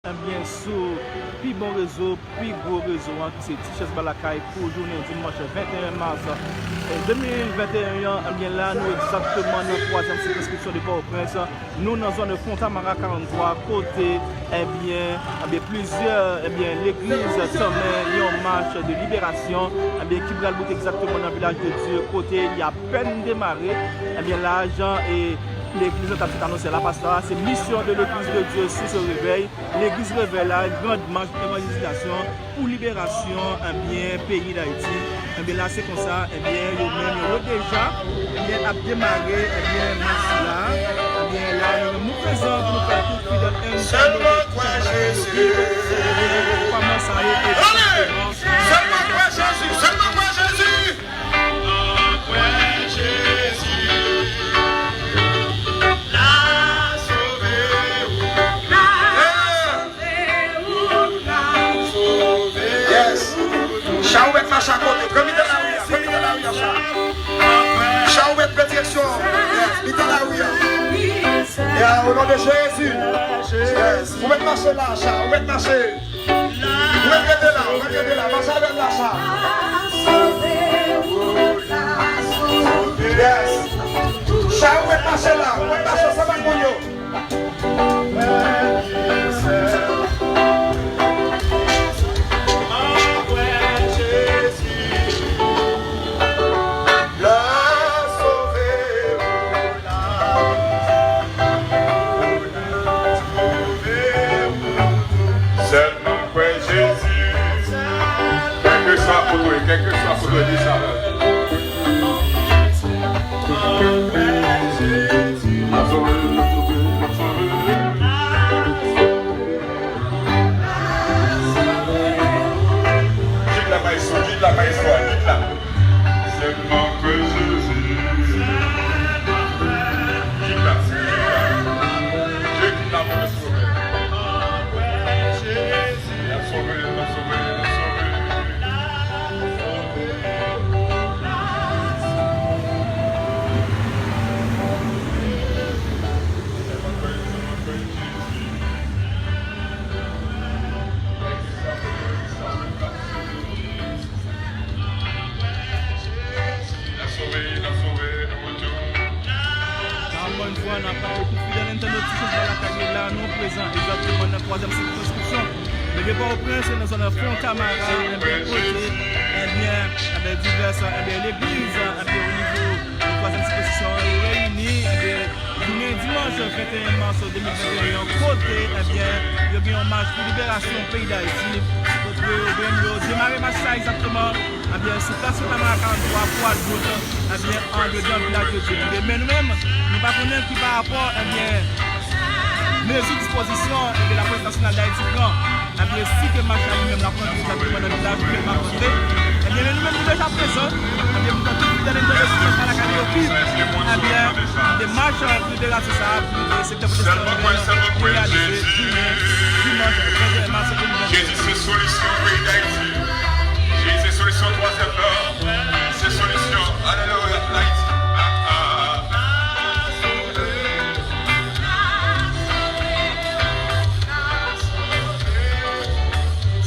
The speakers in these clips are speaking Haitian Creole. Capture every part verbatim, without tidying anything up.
Ebyen, sou pi bon rezo, pi gwo rezo an, ki se Tichèz Ba Lakay pou jounen dimanch venteyen mas de mil venteyen an, ebyen, la, nou egzakteman nan twazyèm sikonskripsyon de Pòtoprens. Nou nan zòn Fontamara karannntwa, kote, ebyen, ebyen, plizyè, ebyen, legliz tanmen yon mach de liberasyon, ebyen, ki pral bout egzakteman nan Vilaj de Dye, kote li apèn demare. Ebyen, la, jan e legliz lan t ap fèt anonse la, pastè a, se Mission de l'Église de Dieu sou se revèy. Legliz Revèy la, grand mach evanjelizasyon pou liberasyon, ebyen, peyi Dayiti. Ebyen, la, se konsa, ebyen, yo menm, yo deja, ebyen, ap demare, ebyen, mach la. Ebyen, la, nou menm, nou prezan pou nou fè tout fidèl enn. Sèlman kwè Jezi. Kòman sa ye egzakteman? Sèlman kwè Jezi, sèlman kwè Jezi. An kwè Jezi, l a sove ou, l a sove ou, l a sove ou. Yes. Cha ou mèt mache akote, pran mitan lari a, pran mitan lari a, cha. Cha ou mèt pran direksyon, yes, mitan lari a. Ya, o non de Jezi. Yes. Ou mèt mache la, cha, ou mèt mache. Ou mèt rete la, ou mèt rete la, mache avè l la, cha. Yes. Cha, ou mèt mache la, ou mèt mache ansanm ak moun yo. Sèlman kwè Jezi. Kèlkeswa kote w ye, kèlkeswa kote w ye, di sa. Kit la, maestro, kit la, maestro, kit la. Sèlman kwè Jezi. Kit la, kit la. Dye kit la pou nou sove. L ap sove, l ap sove, l ap sove. Ankò yon fwa, n ap raple tout fidèl entènot Tichèz Ba Lakay yo la, nou prezan egzakteman nan twazyèm sikonskripsyon. Depi Pòtoprens, nan zòn Fontamara, ebyen, kote, ebyen, ebyen, divès, ebyen, legliz, ebyen, o nivo de twazyèm sikonskripsyon an, yo reyini, ebyen, jounen dimanch venteyen mas de mil venteyen an, kote, ebyen, yo gen yon mach pou liberasyon peyi Dayiti, kote yo menm yo demare mach sa egzakteman, ebyen, sou plas Fontamara karannntwa pou al bout, ebyen, andedan Vilaj de Dye. Ebyen, men nou menm, nou pa konnen ki pa rapò, ebyen, mezi dispozisyon, ebyen, lapolis nasyonal Dayiti pran. Ebyen, si ke mach la li menm l ap rantre egzakteman nan vilaj, li menm l ap rantre. Ebyen, men nou menm nou deja prezan. Ebyen, pou tout fidèl entènot Tichèz Ba Lakay yo viv, ebyen, demach liberasyon sa a pou sektè pwotestan yo reyalize jounen dimanch venteyen mas de mil venteyen. Jezi se solisyon peyi Dayiti. Jezi se solisyon twazyèm nan. Se solisyon. Alelouya, Dayiti. Ah, ah.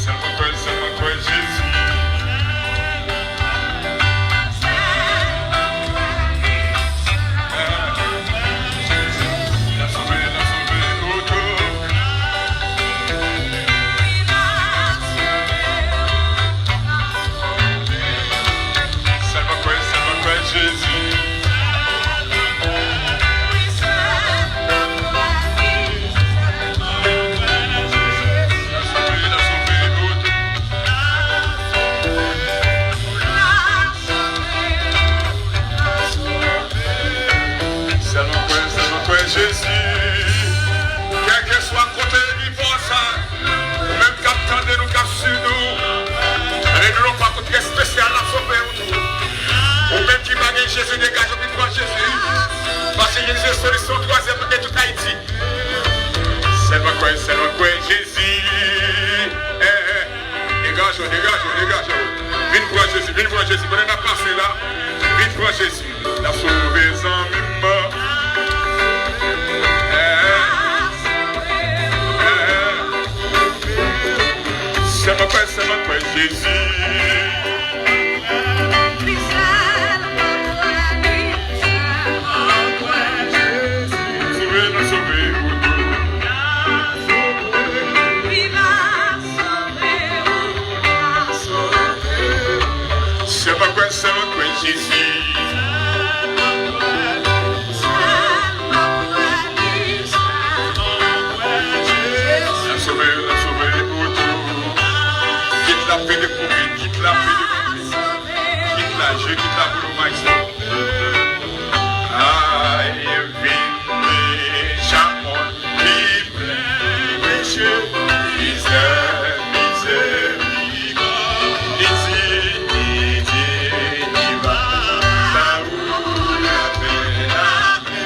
Sèlman kwè, sèlman kwè Jezi. L ap sove, l ap sove, oh, oh. Sèlman kwè, sèlman kwè Jezi. Sèlman kwè, sèlman kwè Jezi. Kèlkeswa kote li pò sa, ou menm k ap tande nou, k ap swiv nou, rele yon pa kote espesyal la sove ou tou. Ou menm ki pa gen Jezi, degaje w vin pran Jezi. Paske Jezi se solisyon twazyèm nan tout Ayiti. Sèlman kwè, sèlman kwè Jezi. Eh, eh. Degaje w, degaje w, degaje w. Vin pran Jezi, vin pran Jezi. Pandan n ap pase la, vin pran Jezi. L ap sove zanmi m. Eh, eh, eh. Kwè Jezi. Li sèl mwen kwè, li sèl mwen kwè Jezi. Sove, l ap sove ou tou. Li ap sove ou, l ap sove ou. Sèlman kwè, sèlman kwè Jezi. L ap sove, l ap sove ou tou. Kit la plede pou mwen, kit la plede pou mwen. Kit la, je kit la pou nou, maestro. Ay, vin, Jamon, ki plen peche, mizè, mizè. Li di, li di, li va ba ou lapè, lapè.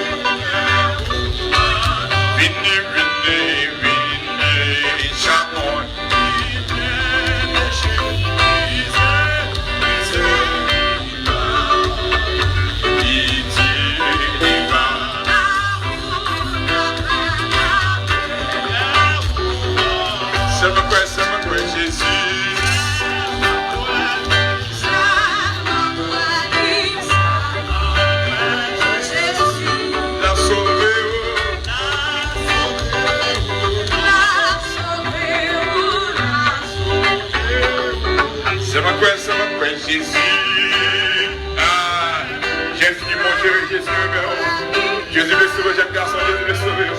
Vini, vini, vini, Jamon. Li di, li va. Sèlman kwè, sèlman kwè Jezi. L ap sove ou. Sèlman kwè, sèlman kwè Jezi. Ah, Jezi ki bon, Jezi renmen w. Jezi vle sove jèn gason, Jezi vle sove w.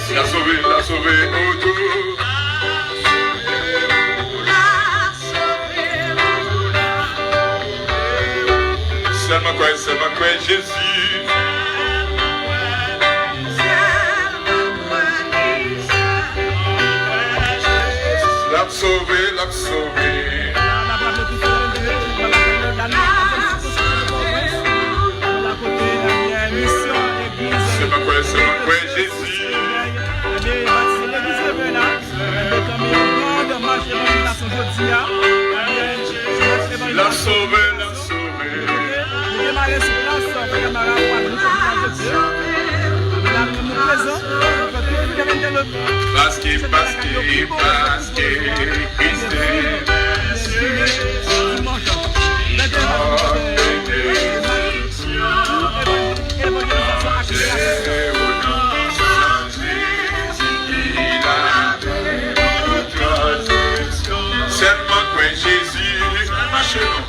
L ap sove, l ap sove ou tou. Sèlman kwè, sèlman kwè Jezi. L ap sove, l ap sove. Sèlman kwè, sèlman kwè Jezi. L ap sove, l ap sove. Paske, paske, paske Kris te vini. Sèlman kwè Jezi. Mache non.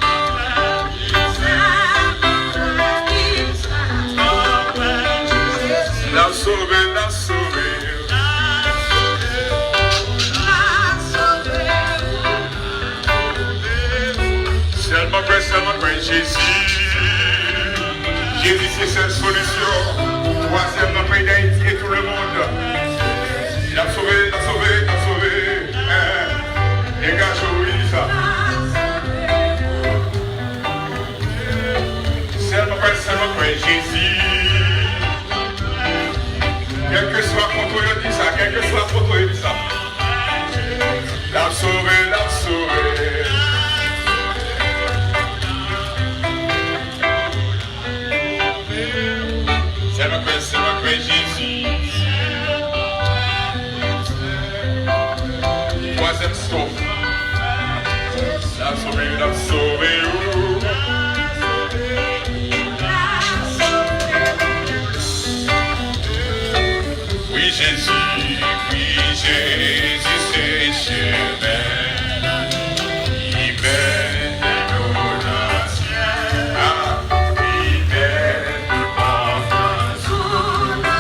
L ap sove, l ap sove. Sèlman kwè, sèlman kwè Jezi. Jezi se sèl solisyon. Twazyèm nan peyi Dayiti e tout le monde. L ap sove, l ap sove, l ap sove. Eh, degaje w, wi, sa. Sèlman kwè, sèlman kwè Jezi. Kèlkeswa kote w ye, di sa, kèlkeswa kote w ye, di sa. L ap sove, l ap sove. Sèlman kwè, sèlman kwè Jezi. Twazyèm stop. L ap sove, l ap sove ou. Wi, Jezi, wi, Jezi, se chemen. Li mennen nou nan syèl la. Li mennen nou nan syèl la.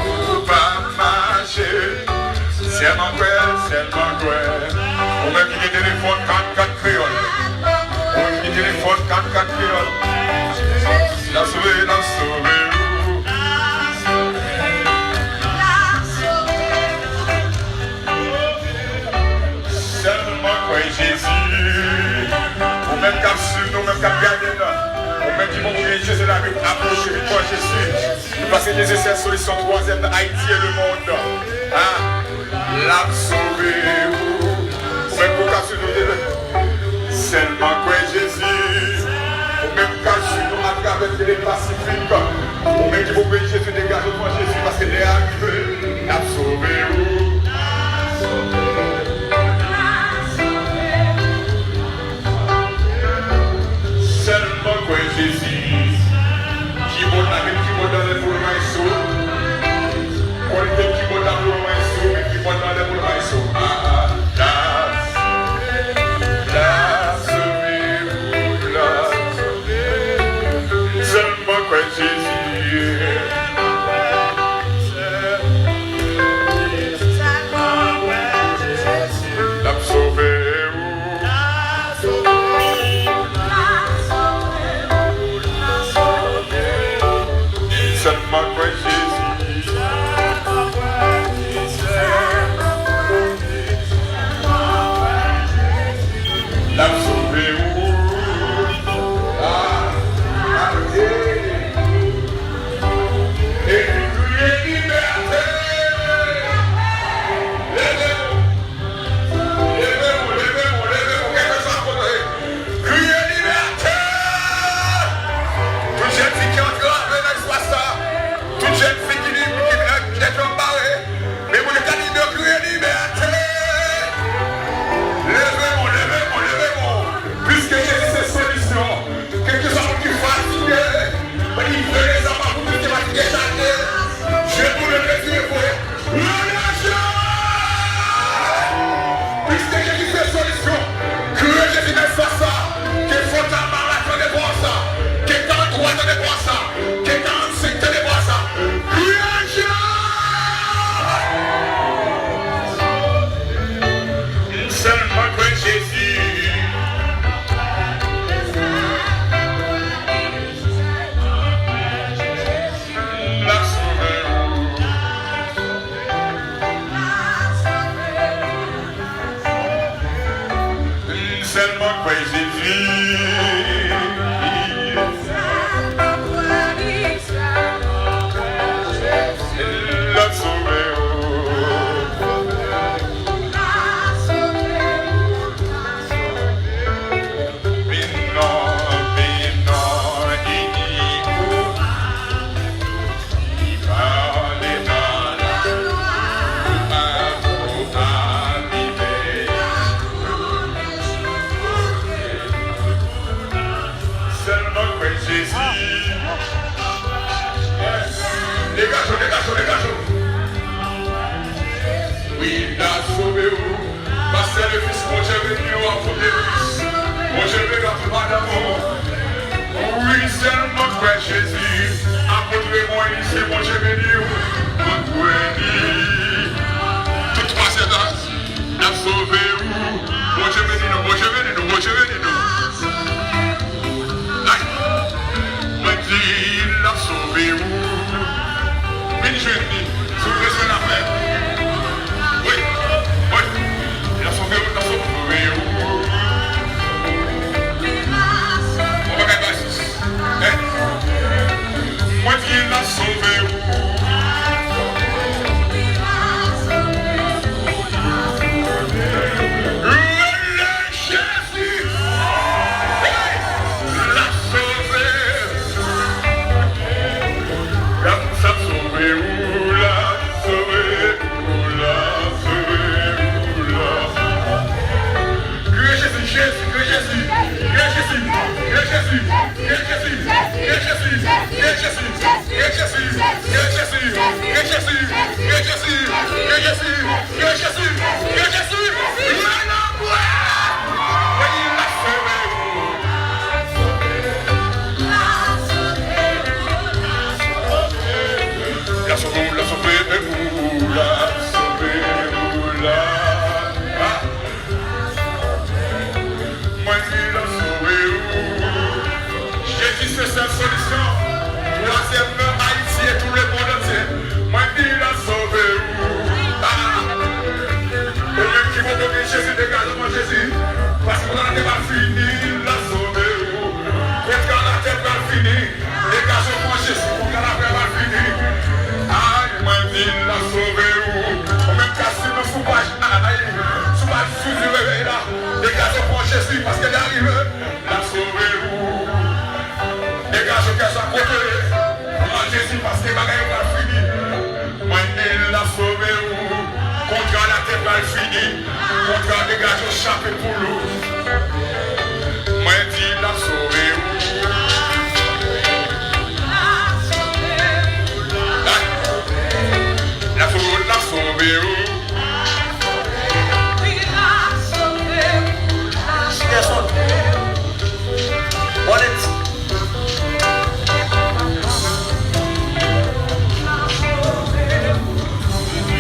Ou pa mache. Sèlman kwè, sèlman kwè. Ou menm ki gen telefòn kat kat kreyòl. Ou menm ki gen telefòn kat kat kreyòl. L ap sove, l ap sove ou. Sèlman kwè Jezi. Ou menm k ap swiv nou, ou menm k ap gade nou. Ou menm ki bon pou Jezi, leve, apwoche, vin pran Jezi. Paske Jezi sèl solisyon, twazyèm nan Ayiti e lemonn. Ah, l ap sove ou. Ou menm pou k ap swiv nou, sèlman kwè Jezi. Ou menm k ap swiv nou atravè Tele Pasifik. Ou menm ki pou kwè Jezi, degaje w pran Jezi, paske lè a rive, l ap sove ou. Sèlman kwè Jezi. L ap sove w. Vin non, vin non, li di ou. Li pale nan la, ou a, ou a rive. Sèlman kwè Jezi. Degaje w, degaje w, degaje w. Wi, l ap sove w. Pastè Lefis, Bondye beni w, apot Lefis. Bondye beni w, apot madanm ou. Wi, sèlman kwè Jezi. Apot Raymond, Elise, Bondye beni w. Mwen kwè li. Tout pastè, l ap sove w. Bondye beni nou, Bondye beni nou, Bondye beni nou. Ay, mwen di, l ap sove w. Vin jwenn li. Sou presyon l ap fè. Wi, wi. L ap sove w, l ap sove w. On bagay basis. Eh. Mwen di, l ap sove w. Rele Jezi. L ap sove. L ap, l ap sove w, l ap sove w, l ap sove w, l ap. Kriye Jezi, Jezi, kriye Jezi, kriye Jezi, kriye Jezi. Mwen di l ap sove w. Jezi se sèl solisyon. Twazyèm nan Ayiti e tout lemonn antye. Mwen di l ap sove w. Ah! Ou menm ki poko gen Jezi, degaje w pran Jezi. Paske kontra latè pral fini, l ap sove w. Kontra latè pral fini. Degaje w pran Jezi, kontra latè pral fini. Ay, mwen di l ap sove w. Ou menm k ap swiv nou sou paj, ay, sou paj, sou di revèy la. Degaje w pran Jezi, paske lè a rive, l ap sove w. Degaje w kèlkeswa kote w ye. Pran Jezi, paske bagay yo pral fini. Mwen di l ap sove w. Kontra latè pral fini. Kontra degaje w chape poul ou. Mwen di l ap sove w. L ap sove w, l ap sove w. Chita sot. Bòlèt.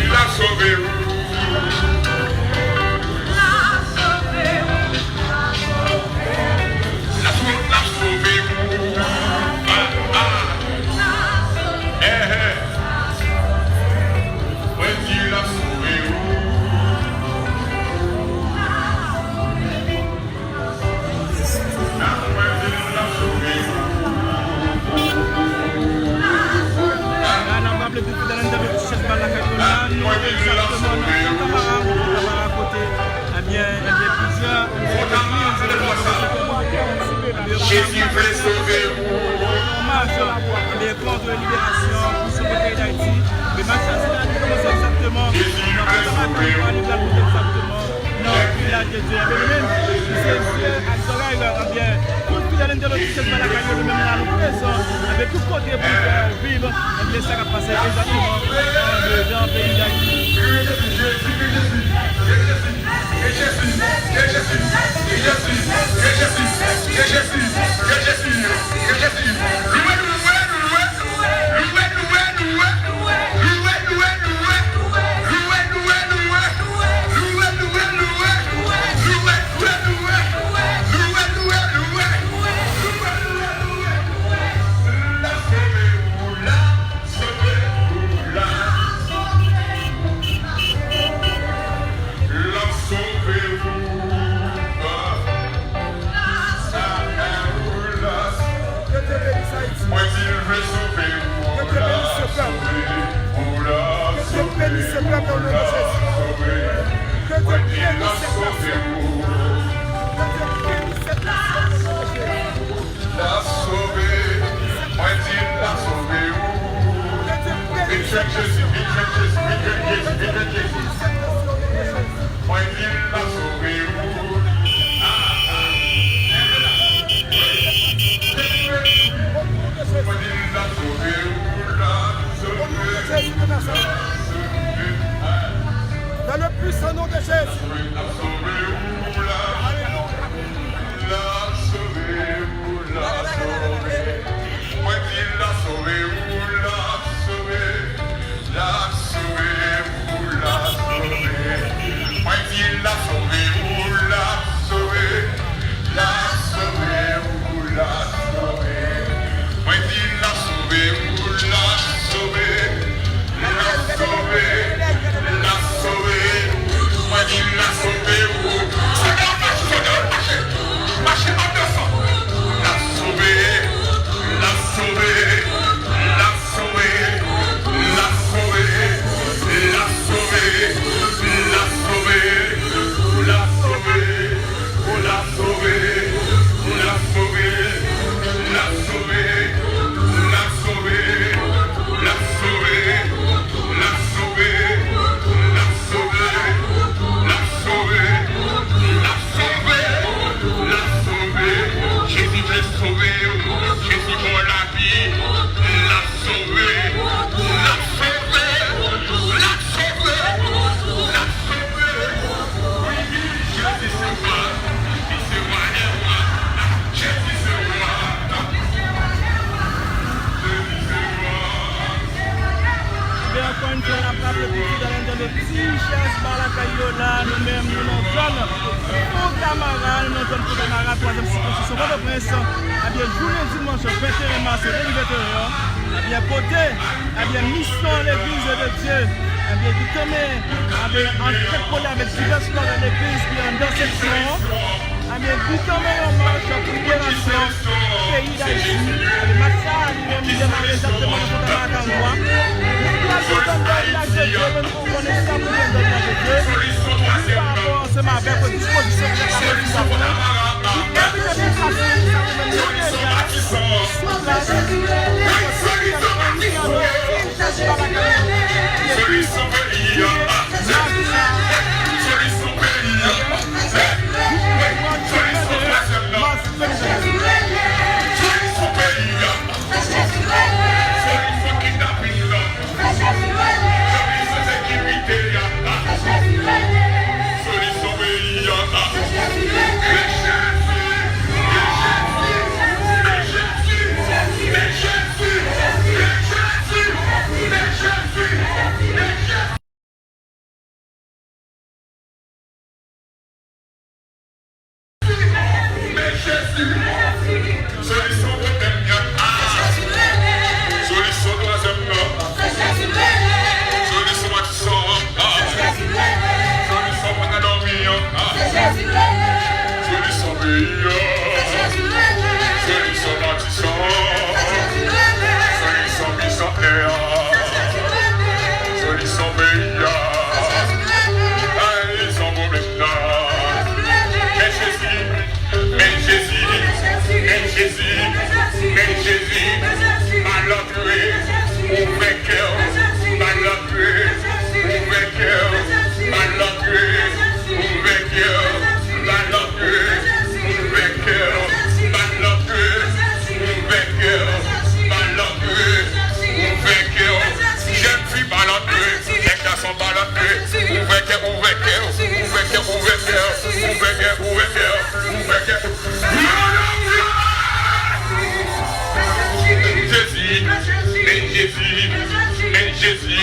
L ap sove w. L ap sove, l ap sove w. Ah, ah. Eh, eh. Mwen di l ap sove w. La, n ap raple pou fidèl entènot Ti Chèz Bal Lakay yo la, nou egzakteman nan Fontamara, Fontamara kote, ebyen, ebyen, plizyè, ebyen, legliz, ebyen, Jezi vle sove w. Omaj, ebyen, kont liberasyon pou sove peyi Dayiti. Ebyen, mach la, se la ki kòmanse egzakteman nan Fontamara, kote egzakteman. Nan vilaj de Dye. Ebyen, nou menm, nou se zye ak zòrèy, ebyen, tout fidèl entènot Ti Chèz Bal Lakay yo, nou menm la, nou prezan, ebyen, tout kote pou fè w viv, ebyen, sa k ap pase egzakteman andedan peyi Dayiti. L ap sove ou, l ap sove ou, l ap sove. Mwen di l ap sove ou, l ap sove. L ap sove ou, l ap sove. Mwen di l ap sove ou, l ap sove. L ap sove ou, l ap sove. Mwen di l ap sove ou, l ap sove. L ap sove, l ap sove. Mwen di l ap sove ou. Sote w mache, sote w mache. Mache andesan. L ap sove, l ap sove, l ap sove, l ap sove, l ap sove, l ap sove, l ap sove. Ou l ap sove, ou l ap sove, l ap sove, l ap sove, l ap sove, l ap sove, l ap sove, l ap sove, l ap sove, l ap sove. Jezi vle sove ou, Jezi bon lavi, l ap sove, l ap sove, l ap sove, l ap sove. Wi, Jezi se wa, li se wa dè wa. Jezi se wa, Jezi se wa. Ebyen, ankò yon fwa, n ap raple pitit, lè n tande ti chèz ba lakay yo la, nou menm, nou nan zòn Fontamara, nou nan zòn Fontamara, twazyèm sikonskripsyon Pòtoprens. Ebyen, jounen dimanch venteyen mas de mil venteyen an, ebyen, kote, ebyen, misyon Legliz de Dye, ebyen, ki tanmen, ebyen, an kèk kole avèk divès pawòl legliz ki anndan seksyon an, ebyen, ki tanmen yon mach pou liberasyon peyi Dayiti. Ebyen, mach sa a, li menm, li demare egzakteman nan Fontamara Kalwa. Nou pral kontan bèl laj de Dye, men nou konnen sa pou bèl laj de Dye. Li pa rapò ansanm avèk dispozisyon ki ta pase sou sa pou nou. Li envite popilasyon sa pou menm nou deja sou plas. Solisyon peyi a. Solisyon peyi a. Solisyon twazyèm nan. Solisyon peyi a. Solisyon kidnaping nan. Solisyon sekirite a. Solisyon peyi a. Men Jezi! Men Jezi! Men Jezi! Men Jezi! Men Jezi! Men Jezi! Solisyon pwoblèm yo. Ah! Solisyon twazyèm nan. Solisyon Solisyon mwen nan dòmi an. Solisyon peyi an. Solisyon matisan. Solisyon mizantè an. Solisyon peyi an. Ay, solisyon pwoblèm nan. Men Jezi. Men Jezi, men Jezi, men Jezi, malandre, ouvè kè w, malandre, ouvè kè w, malandre, ouvè kè w, malandre, ouvè kè w, malandre, ouvè kè w, malandre, ouvè kè w, jèn fi malandre, jèn gason malandre, ouvè kè, ouvè kè w, ouvè kè, ouvè kè w, ouvè kè, ouvè kè w. Jezi, men Jezi, men Jezi,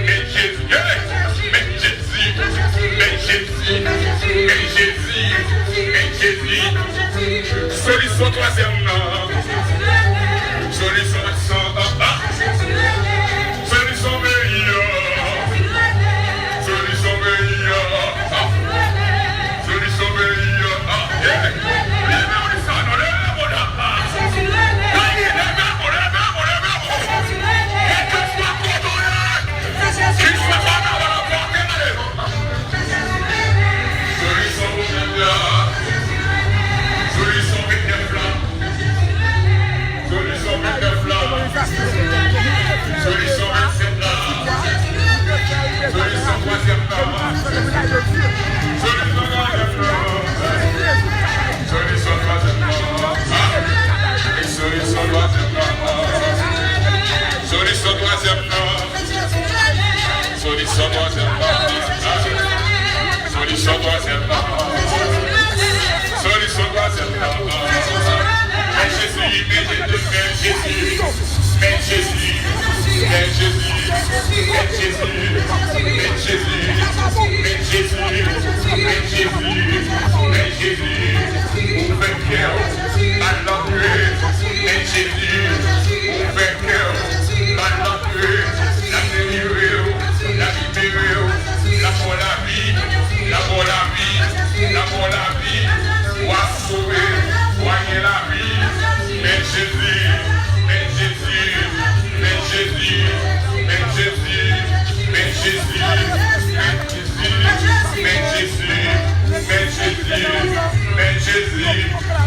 men Jezi, hey! Men Jezi, men Jezi, men Jezi, men Jezi. Solisyon twazyèm nan. Solisyon san, ah, ah. Solisyon peyi a. Solisyon peyi a. Solisyon peyi a. Ah, yeah. Leve w, Lisano, leve w, Dapa. Leve w, leve w, leve w. Kèlkeswa kote w ye. Kèlkeswa kote w ye. Solisyon pou pèp la. Solisyon pou pèp la. Solisyon vennèf la. Solisyon vennsèt la. Solisyon twazyèm nan. Solisyon twazyèm nan. Solisyon twazyèm nan. Solisyon twazyèm nan. Solisyon twazyèm nan. Solisyon twazyèm nan. Solisyon Son twazyèm nan. Solisyon twazyèm nan. Men Jezi, men Jezi, men Jezi. Men Jezi, men Jezi, men Jezi, men Jezi, men Jezi, men Jezi, men Jezi, ou fè kè w bat antre. Men Jezi, ou fè kè w bat antre. L ap delivre w, l ap libere w, l ap ba w lavi, l ap ba w lavi, l ap ba w lavi. W a sove, w a gen lavi. Men Jezi, men Jezi, men Jezi, men Jezi, men Jezi, men Jezi, men Jezi, men Jezi, men Jezi,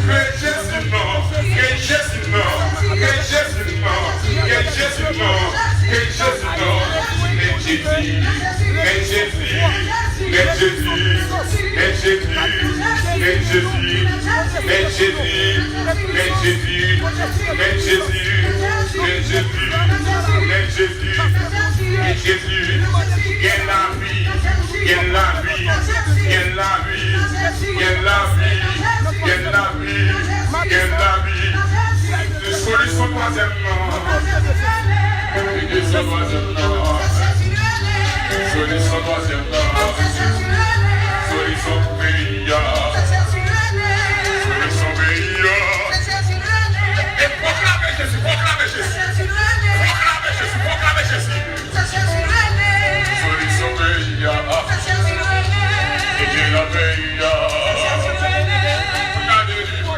men Jezi non, men Jezi non, men Jezi non, men Jezi non, men Jezi non, men Jezi, men Jezi, men Jezi, men Jezi, men Jezi, men Jezi, men Jezi, men Jezi, men Jezi, men Jezi, men Jezi, gen lavi, gen lavi, gen lavi, gen lavi, gen lavi, gen lavi. Solisyon twazyèm nan. Solisyon twazyèm nan. Solisyon twazyèm nan. Solisyon peyi a. Solisyon peyi a. E pwoklame Jezi, pwoklame Jezi. Pwoklame Jezi, pwoklame Jezi. Solisyon peyi a. Solisyon peyi a. Gade li la.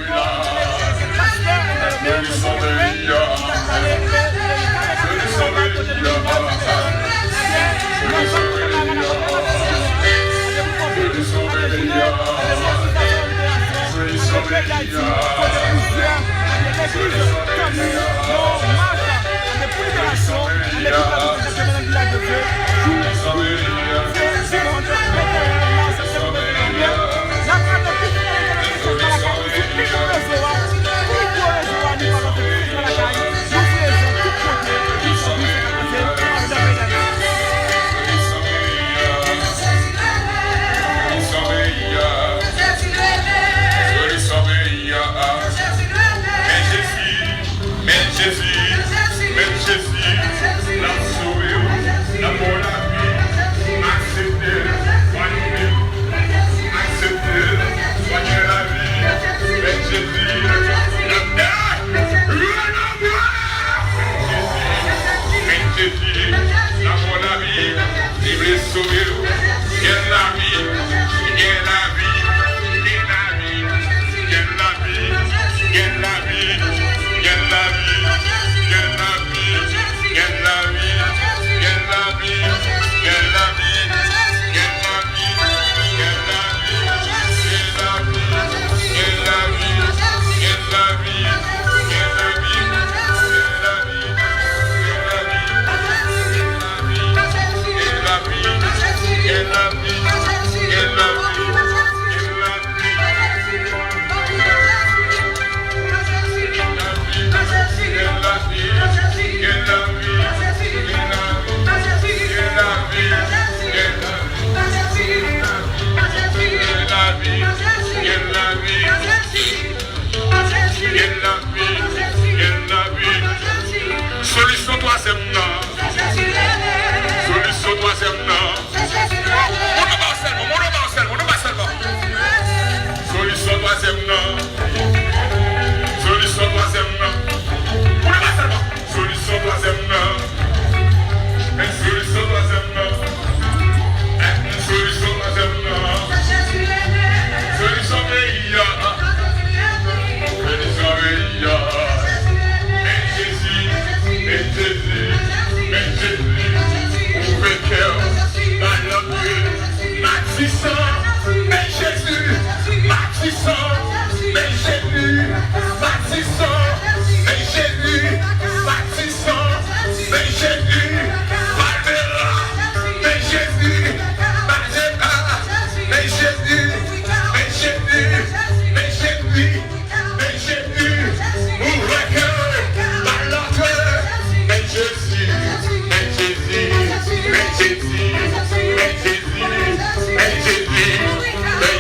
Solisyon peyi a. Solisyon peyi a. Solisyon peyi a. Solisyon peyi a. Solisyon peyi a. Solisyon peyi a. Solisyon peyi a. Men Jezi, men Jezi, men Jezi, l ap sove w, l ap ba w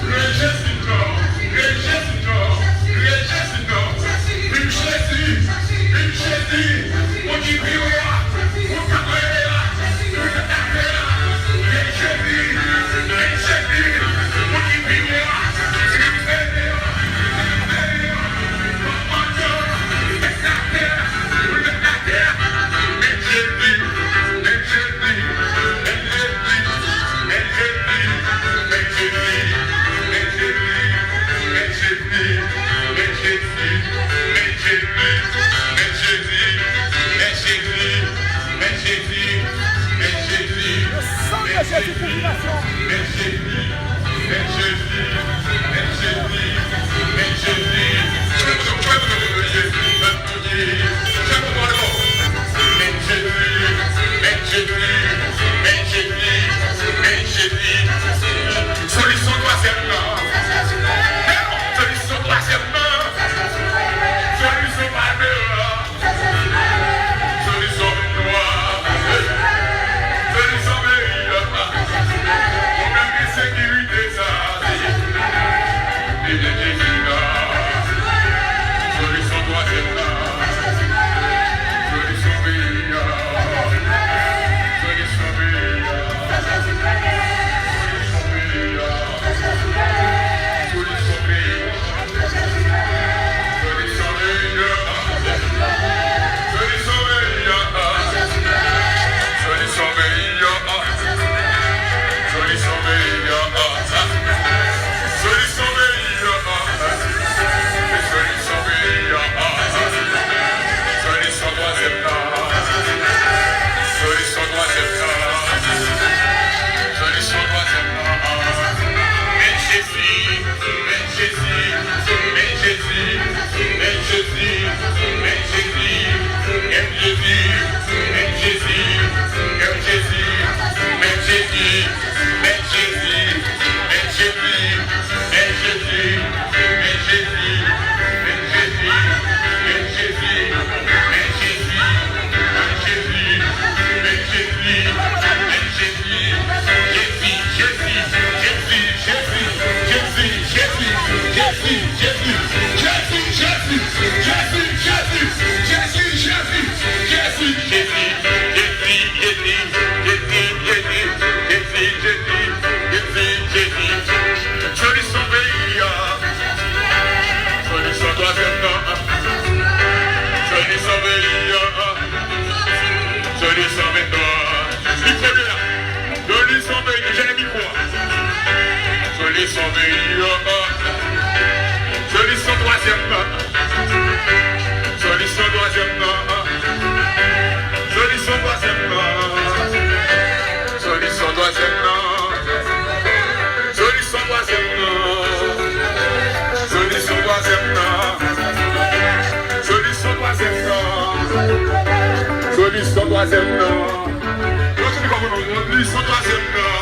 Glorye Jezi non. Glorye Jezi non. Glorye Jezi non. Viv Jezi. Viv Jezi. Moun ki pi wo a. Moun k ap rele a. Moun k ap rele a. Glorye Jezi. Glorye Jezi. Moun ki pi wo a. Moun k ap rele a. Moun k ap rele a. Moun k ap rele a. Moun k ap rele a. Glorye Jezi. Glorye Jezi. Le sang de Jésus, purification. Solisyon twazyèm nan. Solisyon twazyèm nan. Solisyon palme an. Solisyon meyè. Solisyon meyè. Pwoblèm ensekirite sa. Solisyon twazyèm nan. Solisyon peyi a. Solisyon peyi a. Solisyon peyi a. Solisyon peyi a. Solisyon peyi a. Solisyon peyi a. Solisyon peyi a. Solisyon peyi a. Solisyon peyi a. Solisyon peyi a. Solisyon twazyèm nan. Solisyon twazyèm nan. Solisyon twazyèm nan. Men Jezi, men Jezi, men Jezi, men Jezi, men Jezi, men Jezi, men Jezi, men Jezi, men Jezi, men Jezi, men Jezi, men Jezi, men Jezi, men Jezi, men Jezi, men Jezi, men Jezi, men Jezi, men Jezi, Jezi, Jezi, Jezi, Jezi, Jezi, Jezi, Jezi, Jezi. Solisyon peyi a. Solisyon twazyèm nan. Solisyon peyi a. Solisyon vennde. Li premye la. Solisyon peyi a. Jèn mikwo a. Solisyon peyi a. Solisyon twazyèm nan. Solisyon twazyèm nan. Solisyon twazyèm nan. Solisyon twazyèm nan. Solisyon twazyèm nan. Solisyon twazyèm nan. Solisyon twazyèm nan. Solisyon twazyèm nan. Solisyon twazyèm nan. Solisyon twazyèm nan.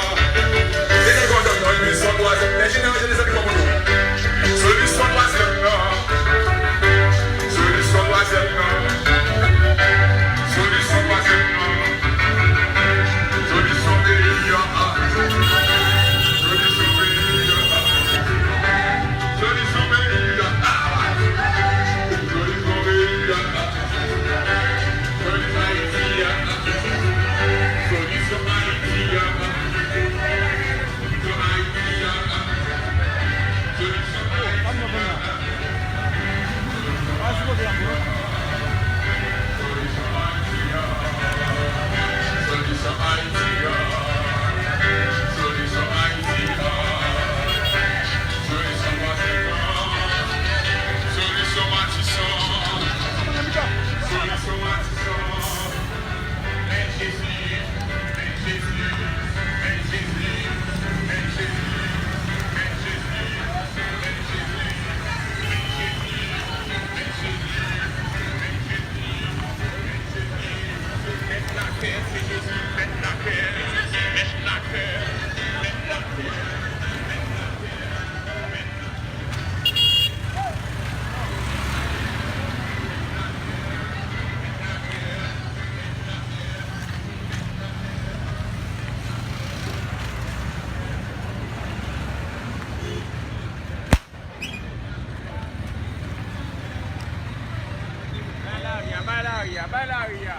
Solisyon twazyèm nan. Solisyon twazyèm nan. Solisyon twazyèm nan. Solisyon twazyèm nan. Solisyon peyi a. Solisyon peyi a. Solisyon peyi a. Solisyon peyi a. Solisyon Ayiti a. Bay lari a, bay lari a.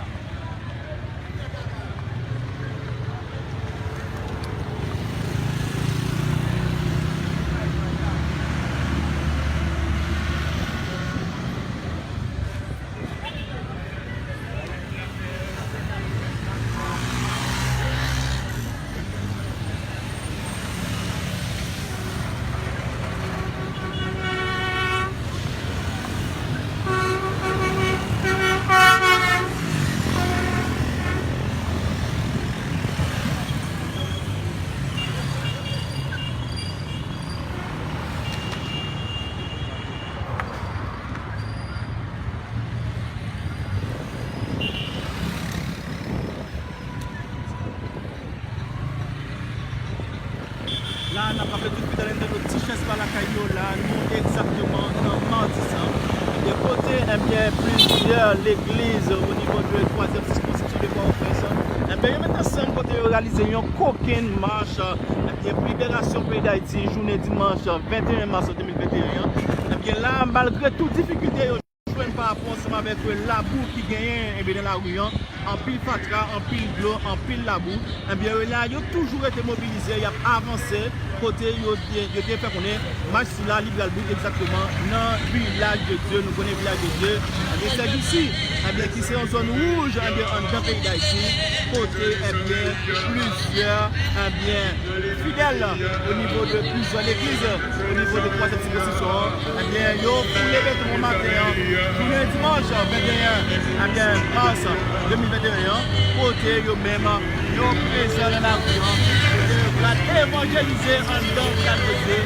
La, n ap raple tout fidèl entènot Ti Chèz Pa Lakay yo, la, nou egzakteman nan Matisan. Ebyen, kote, ebyen, plizyè legliz o nivo de twazyèm sikonskripsyon de Pòtoprens, ebyen, yo met ansanm kote yo reyalize yon kokenn mach, ebyen, pou liberasyon peyi Dayiti, jounen dimanch venteyen mas de mil venteyen an. Ebyen, la, malgre tout difikilte yo jwenn pa rapò ansanm avèk, e, labou ki genyen, ebyen, nan lari an, anpil fatra, anpil dlo, anpil labou. Ebyen, e, la, yo toujou rete mobilize, y ap avanse, kote yo, yo te fè konnen mach sila li pral bout egzakteman nan Vilaj de Dye. Nou konnen Vilaj de Dye, ebyen, se isi, ebyen, ki se yon zòn wouj, ebyen, anndan peyi Dayiti, kote, ebyen, plizyè, ebyen, fidèl o nivo de plizyè legliz o nivo de twazyèm sikonskripsyon an, ebyen, yo foule beton maten an, jounen dimanch venteyen, ebyen, mas de mil venteyen an, kote yo menm yo prezan nan lari an, kote yo pral evanjelize anndan Vilaj de Dye,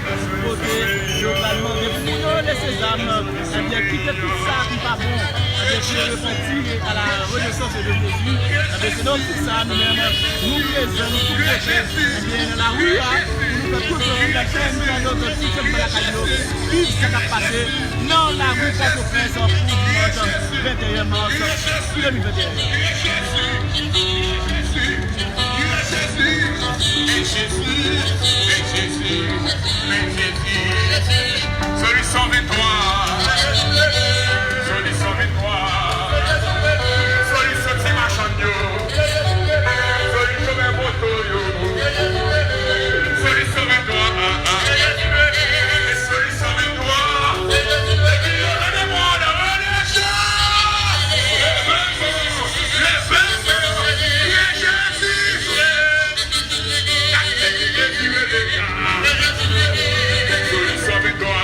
kote yo pral mande pou moun yo lese zam, ebyen, kite tout sa ki pa bon, ebyen, ki yo repanti à la renaissance de Jésus. Ebyen, se nan optik sa a, nou menm, nou prezan, nou tou branche, ebyen, nan lari a, pou nou fè tout moun nan fè nou fè lòt ti fèt pa lakay yo, viv sa k ap pase nan lari Pòtoprens pou dimanch venteyen mas de mil venteyen. Solution venntwa. Solution venntwa. Solution ti machann yo. Solution men moto yo. Solution venntwa. Solution venntwa. Leve men nou. Leve men nou. Leve men nou. Solisyon venntwa.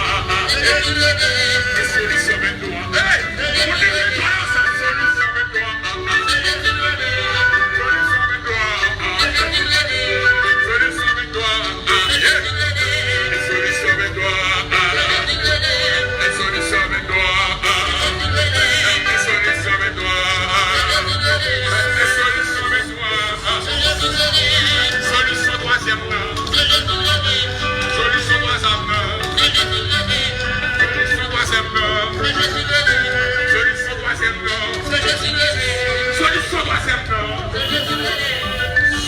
Solisyon venntwa. Hey! Moun ki gen dwa yo sa, solisyon venntwa. Solisyon venntwa. Solisyon venntwa. Yeah! Solisyon venntwa. Solisyon venntwa. Solisyon venntwa. Solisyon venntwa. Solisyon twazyèm nan. Solisyon twazyèm nan. Solisyon twazyèm nan. Solisyon twazyèm nan. Solisyon twazyèm nan.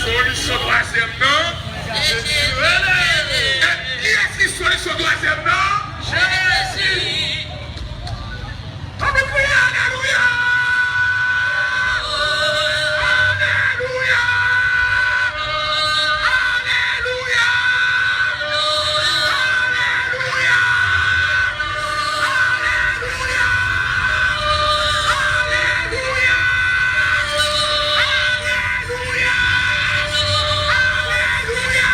Solisyon twazyèm nan. E kiyès ki solisyon twazyèm nan? Jezi! Ann nou kriye alelouya! Alelouya! Alelouya! Alelouya! Alelouya! Alelouya! Alelouya! Alelouya!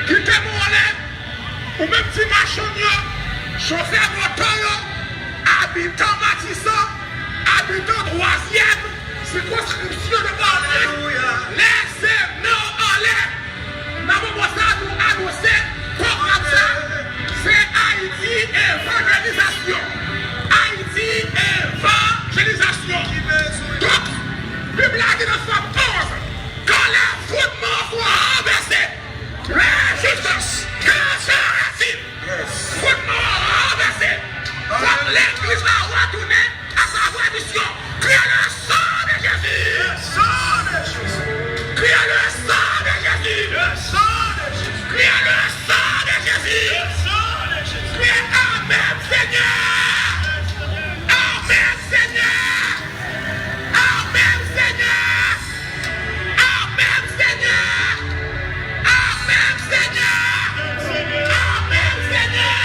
Kite mwen anlè. Ou menm ti machann yo, chofè moto yo, abitan Matisan, Aleluya. Leve men w anlè. Nan moman sa, nou anonse pwogram sa, se Ayiti Evanjelizasyon. Ayiti Evanjelizasyon. Donk, Bib la di nan Sòm onz, kan lè fondman an ranvèse, lè jistis, lè jistis, fondman an ranvèse, fòk legliz la retounen à sa vraie mission. Criez le sang de Jésus. Le sang de Jésus. Criez le sang de Jésus. Le sang de Jésus. Criez le sang de Jésus. Le sang de Jésus. Criez Amen, Seigneur. Amen, Seigneur. Amen, Seigneur. Amen, Seigneur. Amen, Seigneur. Amen, Seigneur.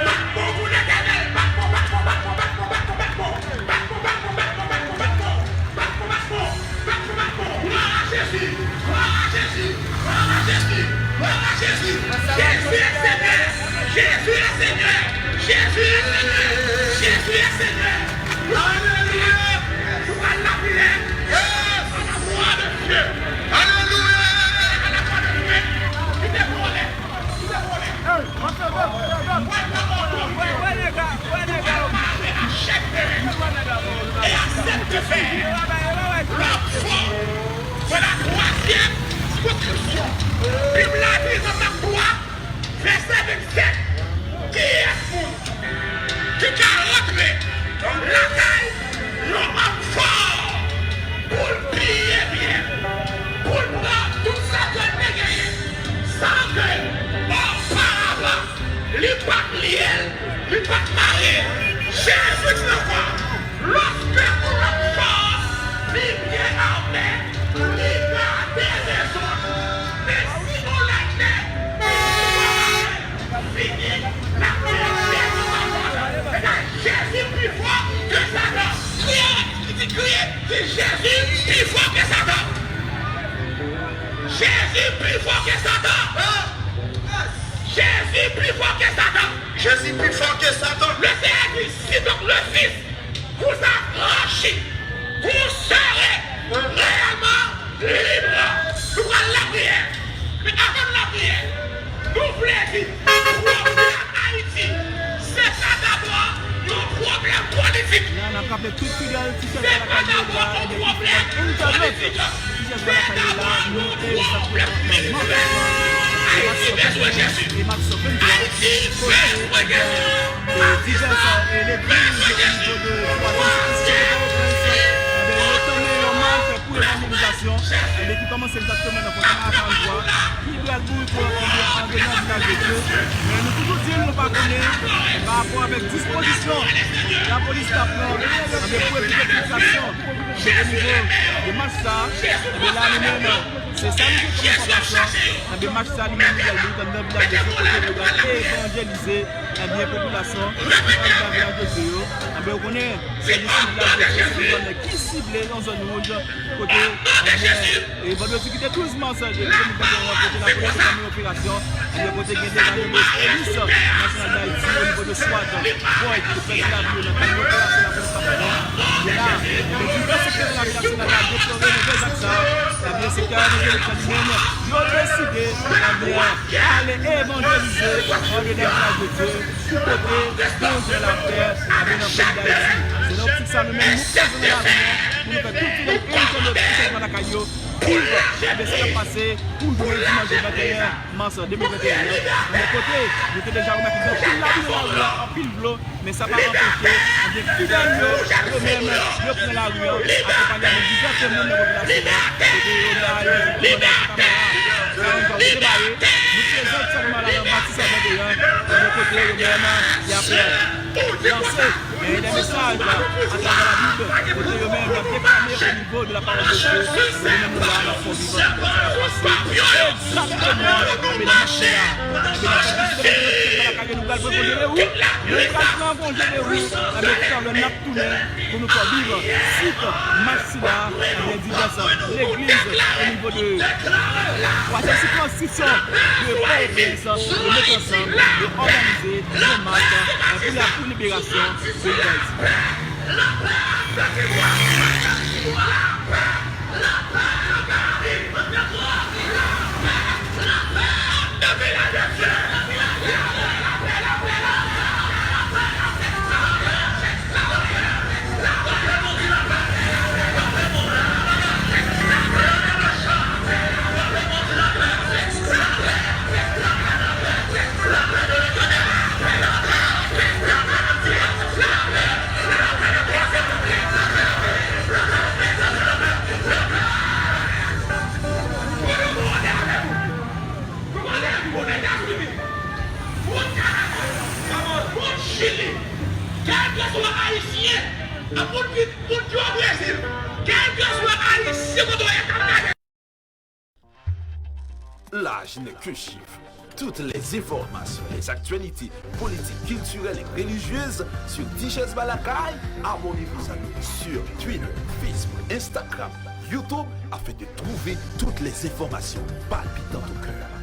Bat men w pou Letènèl. Bat men w, bat men w, bat men w. Bat men w, bat men w, bat men w. Bat men w, bat men w. Glwa a Jezi. Glwa a Jezi. Glwa a Jezi. Glwa a Jezi. Jezi est Seigneur. Jezi est Seigneur. Jezi est Seigneur. Jezi est Seigneur. Alelouya. Nou pral lapriyè. Yes. À la voix de Dieu. Alelouya. À la voix de Dieu. Kite vòlè. Kite vòlè. Mwen pa konprann. Mwen pa konprann. Mwen pa konprann. Mwen pa konprann. Mwen pa konprann. E aksepte fè. Lòm fò. Se la twazyèm transkripsyon. Bib la di nan Mak twa, vèsè vennsèt. Kiyès moun ki ka rantre lakay yon òm fò pou l piye byen, pou l pran tout sa ke l te genyen, san ke oparavan li pa t lye l, li pa t mare l. Jezi di ankò, lòske yon òm fò, li byen ame, li gade rezon l. Men si yon lènèg fini, l ap fini. Jezi pa fò. Jezi pi fò ke Satan. Kriye, ki di kriye, di Jezi pi fò ke Satan. Jezi pi fò ke Satan. Jezi pi fò ke Satan. Jezi pi fò ke Satan. Le Seigneur dit, si donc le Fils vous affranchit, vous serez réellement libres. Nou pral lapriyè. Men avan n lapriyè, nou vle di, pwoblèm Ayiti, se pa dabò yon pwoblèm politik. La, n ap raple tout fidèl ti chèf la lakay yo la, ebyen, ki fidèl entènot ti chèf la lakay yo la, nou egzakteman nan manch e match sa vennde e match sa vennde kote, ebyen, e divès, e legliz o nivo de twazyèm sikonsyon Pòtoprens, ebyen, yo tanmen yon mach pou evanjelizasyon, ebyen, ki kòmanse egzakteman nan Fòkè Marakan Dwa, ki pral bout, ebyen, andedan Vilaj de Dye. Men nou toujou di, nou pa konnen, pa rapò avèk dispozisyon lapolis ta pran, ebyen, pou evite distraksyon, ebyen, o nivo de mach sa, ebyen, la, nou menm, se sa nou te kòm enfòmasyon, ebyen, mach sa, li menm, li pral bout andedan Vilaj de Dye, kote yo pral evanjelize, ebyen, popilasyon ki abite nan Vilaj de Dye yo. Ebyen, ou konnen, se yon Vilaj de Dye, se yon zòn ki sible, yon zòn wouj, kote, ebyen, e vandredi ki te douz mas de de mil venteyen an, kote lapolis te tanmen operasyon, ebyen, kote gen de radyo polis elis nasyonal Dayiti o nivo de swat, Boyd, ki te pèdi lavi yo nan kad yon operasyon lapolis t ap mennen. Ebyen la, ebyen, divès sektè nan lavi nasyonal la deplore move zak sa, ebyen, sektè evanjelik la li menm, yo deside, ebyen, ale evanjelize andedan Vilaj de Dye, pou pote Bondye lapè, ebyen, nan peyi Dayiti. Se nan optik sa, nou menm, nou prezan nan lari an, pou nou fè tout fidèl entènot ti chèf la lakay yo viv, ebyen, sa k ap pase pou jounen dimanch venteyen mas de mil venteyen an. Ebyen, kote nou te deja remake gen anpil laboure nan lari an, anpil dlo, men sa pa anpeche, ebyen, fidèl yo, yo menm, yo pran lari an, akonpanye avèk divès moun nan popilasyon an, kote yo la, yo, yo, yo, yo, yo, yo, yo, yo, yo, yo, yo, nou prezan sèlman la nan Batis a venteyen, ebyen, kote yo menm, y ap lanse, e, de mesaj atravè Labib, kote yo menm, y ap deklame o nivo de la pawòl de Dye, e nou menm nou la, n ap fè vivan sa k ap pase. Egzakteman, ebyen, nan mache a, ebyen, n ap fè plis de nou pral pran konje de ou, nou pral pran konje de ou, ebyen, talè n ap tounen pou nou fè w viv sit mach sila, ebyen, divès legliz o nivo de twazyèm sikonskripsyon de Pòtoprens, yo met ansanm, yo òganize yon mach pou la, pou liberasyon peyi Dayiti. L'âge n'est qu'un chiffre. Toutes les informations, les actualités politiques, culturelles et religieuses sur Tichèz Balakay. Abonnez-vous à nous sur Twitter, Facebook, Instagram, YouTube afin de trouver toutes les informations palpitantes au cœur.